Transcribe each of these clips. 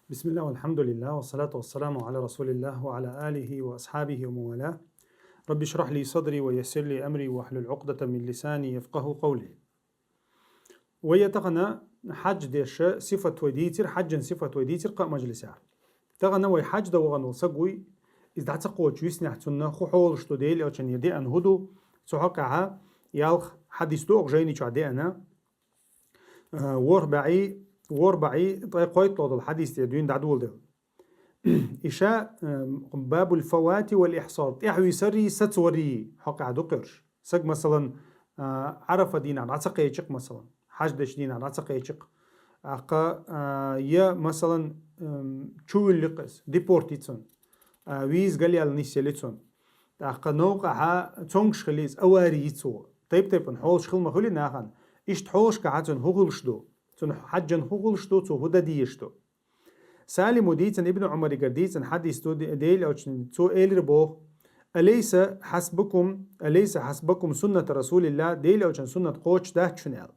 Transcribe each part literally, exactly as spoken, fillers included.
بسم الله والحمد لله والصلاة والسلام على رسول الله وعلى آله وأصحابه ومن والاه. رب اشرح لي صدري ويسر لي أمري واحلل عقدة من لساني يفقهوا قولي. Вай тахана хьаьж деша сифат вай дийцар, хьаьжан сифат вай дийцар кхаа мажлисехь. Тахана вай хьаьж дан вахана вола саг вуй, из дӀа ца кхочуш виснехь цунна хӀун хьолаш ду, Делан Элчанера деана хӀун ду, цу хьокъехьа ялх хьадис ду оха жайни чохь деана. Э, ворхӀ бӀаьи, ворхӀ бӀаьи ткъе кхойтталгӀа долу хьадис тӀе дуьйна дӀадоладелла. Иша, э, бабул фавати вал ихьсар, тӀаьхьависарий, сацаварий хьокъехь ду кхуьрш. Саг, масалан, э, Ӏарафа дийнахь дӀа ца кхечи-кх, масалан, хьаьж дечу дийнахь дӀа ца кхечи-кх. ТӀаккха, э, я, масалан, эм, чувуьллий-кх иза, депорт йи цунна, э, виза галъяьлла нисъелли цунна. ТӀаккха новкъахьа цомгуш хилла иза, авари йи цо. Тайп-тайпана хьолаш хила ма хуьлий нахана. Иштта хьолашкахьа цунна хӀун хуьлуш ду? Цунна хьаьжан хӀун хуьлуш ду? Цо хӀун дан дезаш ду? Салима дийцина, Ибн Ӏумаригара дийцина хьадис ду, Де-, Делан Элчано, цо элира боху: «Алайса хьасбукум, алайса хьасбукум сунната Расулилла», Делан Элчанан суннат кхочуш дац шуна аьлла.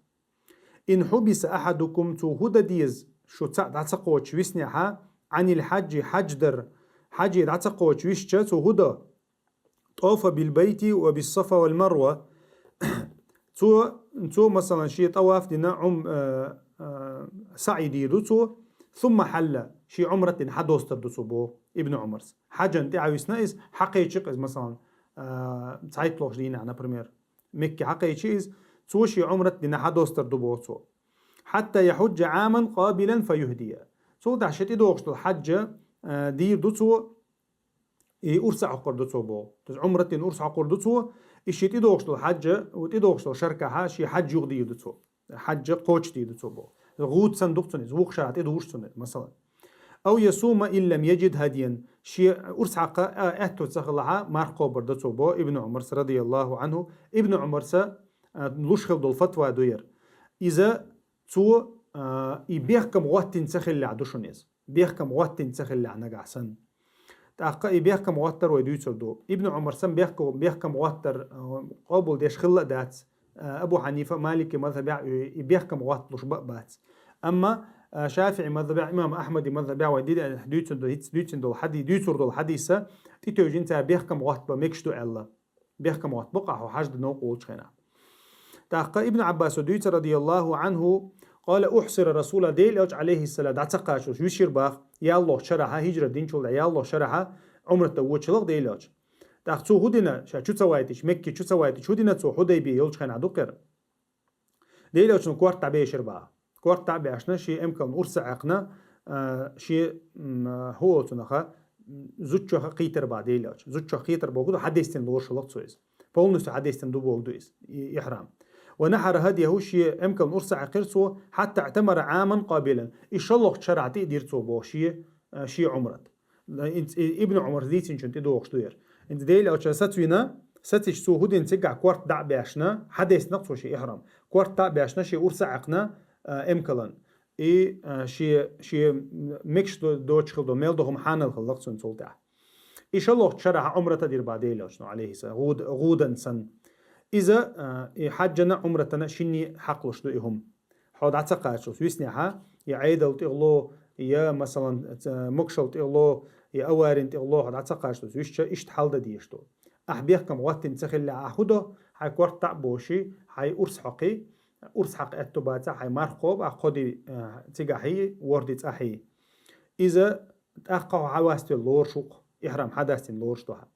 «Ин хьубиса ахьадукум», цо хӀун дан деза, шу цхьаъ дӀа ца кхочуш виснехьа, «Ӏанил хьаьжи», хьаьж дар, хьаьже дӀа ца кхочуш висча, цо хӀун до? «ТӀофа бил байти ва бис сафа вал марва». Цо, цо, масалан, шен тӀаваф дина, Ӏум-, э, э, саӀй дийр ду цо, «сумма хьалла», шен Ӏумрат дина хьадостар ду цо, боху Ибн Ӏумарс. Хьаьжан тӀаьхьависна иза, хьакхечи-кх иза, масалан, э, цхьайтталгӀачу дийнахь, например, Мекке хьакхечи иза, цо шен Ӏумрат дина хьадостар ду, боху цо. «Хьатта яхьуджа Ӏаман къабилан фа юхьдия». Цул тӀаьхьа шен тӀедогӀуш долу хьаьж, э, дийр ду цо, и урс а хьокхур ду цо, боху. Иза Ӏумрат дина урс хьокхур ду цо, и шен тӀедогӀуш долу хьаьж, тӀедогӀуш долу шарахь шен хьаьж юха дийр ду цо. Хьаьж кхочуш дийр ду цо, боху. ГӀуда санна ду-кх цунна иза, вукху шарахь тӀедужуш цунна иза, масалан. «Ав ясума ин лам яджид хьадиян». Шен урс хьакха а аьтто ца хилахьа, марха кхобур ду цо, боху Ибн Ӏумарс, радияллаху Ӏанху. Ибн Ӏумарса, а, луш хила долу фатва ду яра. Иза цо, а, и бехкам гӀоттина ца хиллехь ду шуна иза. Бехкам гӀоттина ца хиллехь нагахь санна. ТӀаккха и бехкам гӀоттар вай дуьйцур ду. Ибн Ӏумарсан бехк-, бехкам гӀоттар, а, къобалдеш хилла а дац. А, Абу Хьанифа, Малики мазхабехь и, и бехкам гӀотталуш ба а бац. Амма, а, ШафиӀи мазхабехь, имам Ахьмади мазхабехь вай ди-, дуьйцун ду-, хӀинца дуьйцун долу хьади-, дуьйцур долу хьадиса, тӀетевжина цара бехкам гӀотта бан мегаш ду аьлла. Бехкам гӀотта бу-кх ахьа хьаьж дан новкъа волчу хенахь. ТӀаккха Ибн Ӏаббаса дуьйцу, радияллаху Ӏанху, къала: «Ухьсира Расула», Делан Элча, алейхиссалам, дӀа ца кхачалуш висира боху, яллалгӀачу шарахьа, хьижрат динчул тӀаьхьа яллалгӀачу шарахьа Ӏумрат дан вочу хилла-кх Делан Элча. ТӀаккха цо хӀун дина, ша чу ца вайтича, Мекке чу ца вайтича, хӀун дина цо, Хьудайбия йолчу хенахь ду-кх яра. Делан Элчано корта дӀабешира боху. Корта дӀа а баьшна, шен эмкална урс а Ӏаькхна, а, шен, м, хӀун олу цунах, м, зудчух кхийтира боху Делан Элча. Зудчух кхетар бохург ду, хьадестина лоруш хилла-кх цо иза. Полностью хьадестина ду бохург ду иза, и-, ихьрам. «Ва нахьара хьадияху», шен эмкална урс а Ӏаькхира цо, «хьатта иътамара Ӏаман къабилан». И шолгӀачу шарахь тӀе а дира цо боху шен, а, шен Ӏумрат. Ин-, и-, Ибн Ӏумарс дийцинчун тӀедогӀуш ду яра. ХӀинца Делан Элча сацвина, сацича цо хӀун дина, цигахь корта дӀа а баьшна, хьадестина-кх цо шен ихьрам. Корта дӀа а баьшна, шен урс а Ӏаькхна, а, эмкална. И, а, шен, шен мегаш до-, доцуш хилла долу мел догӀма хьанал хилла-кх цунна цул тӀаьхьа. И шолгӀачу шарахь Ӏумрат а дира боху Делан Элчано, алейхиссалам, гӀуда-, гӀудан санна. Иза, а, и хьаьжана, Ӏумратана шинне хьакхалуш ду и хӀума. Хьо дӀа ца кхачалуш виснехьа, я Ӏедал тӀехула, я, масалан, ца-, могушалла тӀехула, я аварина тӀехула, хьо дӀа ца кхачалуш висча, иштта хьал дан дезаш ду. Ахь бехкам гӀоттина ца хиллехь, ахь хӀун до? Хьайн корта дӀа а боший, хьайн урс хьокхий, урс хьакха аьтто бацахь, хьайн марха кхоба, ахь кхо ди, а, цигахь хьийи, ворхӀ ди цӀа хьийи. Иза тӀаккха хьо хьан ваставелла лоруш ву-кх, ихьрам хьан дастина лоруш ду хьан.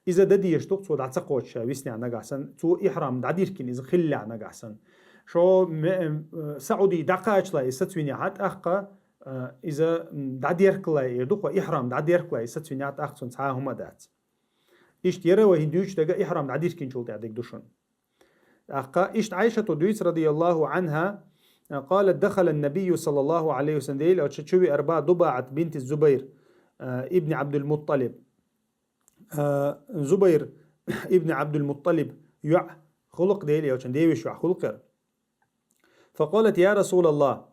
Иза дан дезаш ду-кх цо дӀа ца кхочуш виснехь нагахь санна, цо ихьрам дӀадиркина иза хиллехь нагахь санна. Шо ме-, э, Саудий дӀакхачале иза сацвинехьа тӀаккха, э, иза, м, дӀадеркале эр ду-кх, ихьрам дӀадеркале иза сацвинехьа тӀаккха цунна цхьа а хӀума а дац. Иштта яра вай хӀинца дуьйцуш дерг ихьрам дӀадиркинчул тӀаьхьа дерг ду шуна. ТӀаккха иштта Ӏайшата дуьйцу, радияллаху Ӏанха, къала: «Дахала ан-набийю саллаллаху Ӏалайхи ва саллам», Делан Элча чу веара боху ДубаӀат бинти Зубайр, э, ибни Ӏабдул-Мутталиб. Э, Зубайр ибни Ӏабдул-Мутталиб йоӀ хилла-кх Делан Элчан, девешин йоӀ хилла-кх яра. Факъалат: «Я Расулаллах»,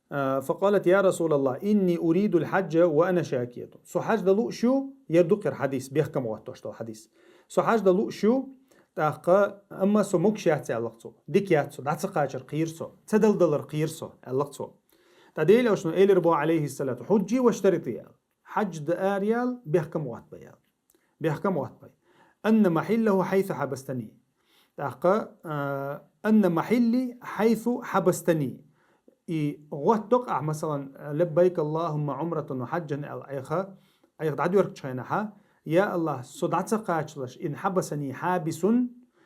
э, факъалат: «Я Расулаллах, инни уридул хьаджа ва ана шакиятун». Со хьаьж дан лууш ю, яра ду-кх яра хьадис, бехкам гӀоттош долу хьадис. Со хьаьж дан лууш ю, тӀаккха, амма со могуш яц, аьлла-кх цо. Дика яц со, дӀа ца кхачар кхийра со, ца далдалар кхийра со, аьлла-кх цо. ТӀаккха Делан Элчано элира боху, Ӏалайхиссалату: «حجي واشترطي», аьлла. Хьаьж дан араяла, бехкам хӀоттабай, аьлла. Бехкам хӀоттабай. «أن محله حيث حبستني». ТӀаккха, а, «أن محلي حيث حبستني». И гӀоттадо-кх ахь, масалан, «لبيك اللهم عمرة وحجا», аьлла, Ӏайха, Ӏайха дӀадоьркучу хенахьа: «Я АллахӀ, со дӀа ца кхачалаш, إن حبسني حابس,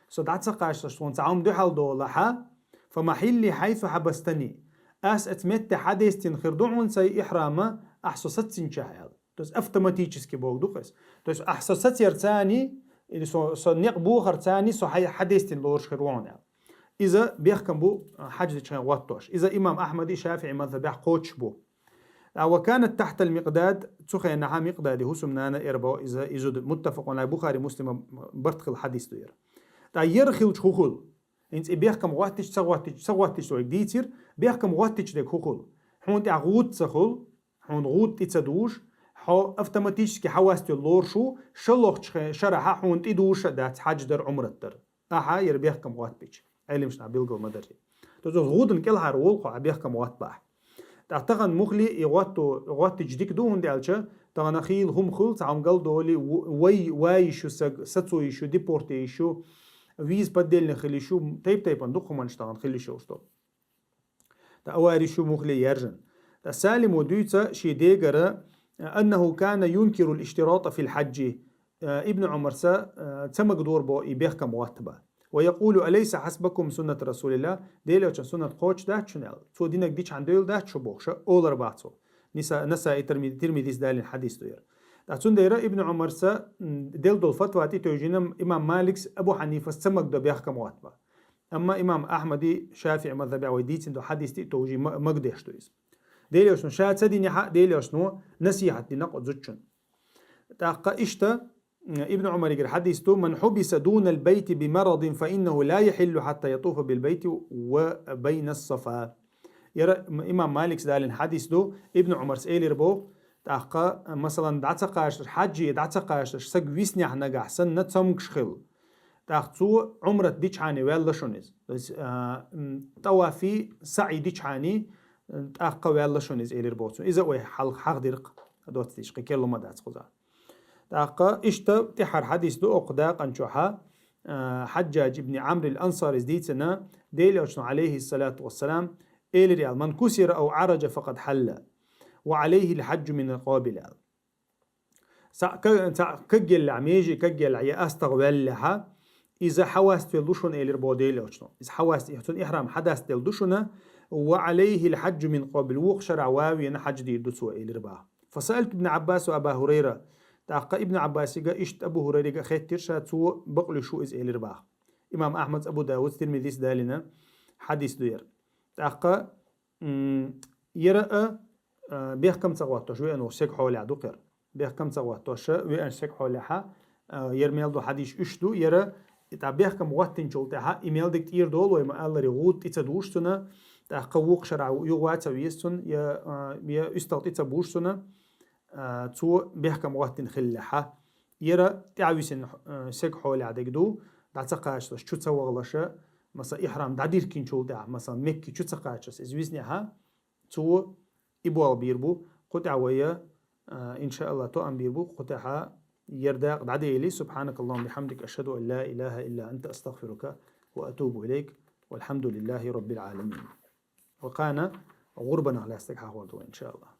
со дӀа ца кхачалаш, суна цхьа хӀума дуьхьал долахьа, فمحلي حيث حبستني». Ас оцу метте хьадестина хир ду хьуна сайн ихьрама, ахь со саццинчохь, аьлла. То есть автоматически бохург ду-кх иза. То есть ахь со сацарца, или со, со некъ бохарца со хьай-, хьадестина лоруш хир ву хьуна, аьлла. Иза бехкам бу, а, хьаьж дечу хенахь гӀоттош. Иза имам Ахьмади, ШафиӀи мазхабехь кхочуш бу. А, «وكانت تحت المقداد», цу хенахьа Микъдади хӀусамнана эр боху иза, иза ду, متفق عليه, Бухари, Муслима барт хилла хьадис ду яра. ТӀаккха яра хилча хӀун хуьлу? ХӀинца и бехкам гӀоттича, ца гӀоттича, ца гӀоттича вайга дийцира, бехкам гӀоттичу дерг хӀун хуьлу? Хьуна тӀехь гӀуда ца хуьлу, хьуна гӀуда тӀе ца душ, хьо автоматически хьаваста лоруш ву, шалохчу хе-, шарахьа хьуна тӀе душ а дац хьаьж дар, Ӏумрат дар. Ахьа яра бехкам гӀоттабича, Ӏелимаш нах билгал ма дарий. То есть гӀудан кӀелхьара волу хьо, ахьа бехкам гӀоттабахь. ТӀаккха тахана муххале и гӀотто, гӀоттича дика ду, хӀунда аьлча тахана хийла хӀума хуьлу, цхьа хӀума галдолий, в-, вай, вай йиш ю саг, сацо йиш ю, депорте йиш ю, виза поддельный хила йиш ю, тайп-тайпана дукха хӀуманаш тахана хила йиш йолуш ду. ТӀаккха авариш ю муххале яьржина. ТӀаккха Салима дуьйцу шен дегара: «أنه كان ينكر الاشتراط في الحج». Э, Ибн Ӏумарца, э, ца магадора боху и бехкам гӀоттаба. «ويقول: أليس حسبكم سنة رسول الله؟ Делан Элчан суннат кхочуш дац шуна?» аьлла. Цо динарг дичахьана девлла дац шу бохуш, олура бах цо. Ниса-, Насаи, Тирмизи-, Тирмизис далийна хьадис ду яра. ТӀаккха цундела Ибн Ӏумарца, м, делла долу фатва тӀе тевжина имам Маликс, Абу Хьанифас ца магадо бехкам гӀоттаба. Амма имам Ахьмади, ШафиӀи мазхабехь вай дийцина долу хьадис тӀе товжий ма-, магадеш ду иза. Делан Элчано ша ца динехь а, Делан Элчано насихьат дина кху зудчун. ТӀаккха иштта, м, Ибн Ӏумаригара хьадис ду: «من حبس دون البيت بمرض فإنه لا يحل حتى يطوف بالبيت وبين الصفا». Яра м-, имам Маликс далийна хьадис ду, Ибн Ӏумарс элира боху, тӀаккха, масалан, дӀа ца кхачалаш, хьаьже дӀа ца кхачалаш, саг виснехь нагахь санна цомгуш хила. ТӀаккха цо Ӏумрат дичхьана ваьлла шуна иза. То есть, а, м, тӀавафи, саӀи дичхьана, м, тӀаккха ваьлла шуна иза, элира боху цо. Иза вай хьалха хьахдира-кх, доцу дийш, кхин керла ма дац кхузахь. ТӀаккха иштта тӀаьххьара хьадис ду окху дакъан чохьа, а, Хьаджжадж ибн Ӏамр ал-Ансарис дийцина, Делан Элчано, Ӏалайхиссалату вассалам, элира аьлла: «من كسر أو عرج فقد حل، وعليه الحج من قبل», аьлла. Цхьаъ ка-, цхьаъ кагъеллехь, меже кагъеллехь я астагӀа ваьллехьа, иза хьаваставелла ду шуна, элира боху Делан Элчано. Иза хьаваст-, цуьнан ихьрам хьадаставелла ду шуна, «وعليه الحج من قبل», вукху шарахь ван а вена хьаьж дийр ду цо, элира баха. «فسألت ابن عباس وأبا هريرة». ТӀаккха Ибн Ӏаббасига, иштта Абу ХӀурайрага а хеттира ша, цо бакълуьйш ву иза, элира баха. Имам Ахьмадс, Абу Давудс, Тирмизис далийна хьадис ду яра. ТӀаккха, м, яра а, а, бехкам ца гӀоттош веана волу саг хьолехь ду-кх яра. Бехкам ца гӀоттош веана саг хьолехьа, а, яра мел ду хьадис уьш ду, яра, и тӀаккха бехкам гӀоттинчул тӀаьхьа, и мел дерг тӀера долу вай ма-аллара, гӀуда тӀе ца душ цунна, тӀаккха вукху шарахь юха ван а ца веза цунна, я, а, я уьстагӀ тӀе ца буш цунна, а, цо бехкам гӀоттина хиллехьа. Яра тӀаьхьа висина, а, саг хьолехь дерг ду, дӀа ца кхачалаш, чу ца вахалаша, масала, ихьрам дӀадиркинчул тӀаьхьа, масала, Мекки чу ца кхачалаш, иза виснехьа, цо и болх бийр бу, кху тӀехь вай, а, иншааллахӀ, тоам бийр бу, кху тӀехьа яра дакъа дӀадели. سبحانك اللهم وبحمدك، أشهد أن لا إله إلا أنت، أستغفرك وأتوب إليك، والحمد لله رب العالمين. Ва кхана гӀурбанах лаьцнарг хьахор ду вай, иншааллахӀ.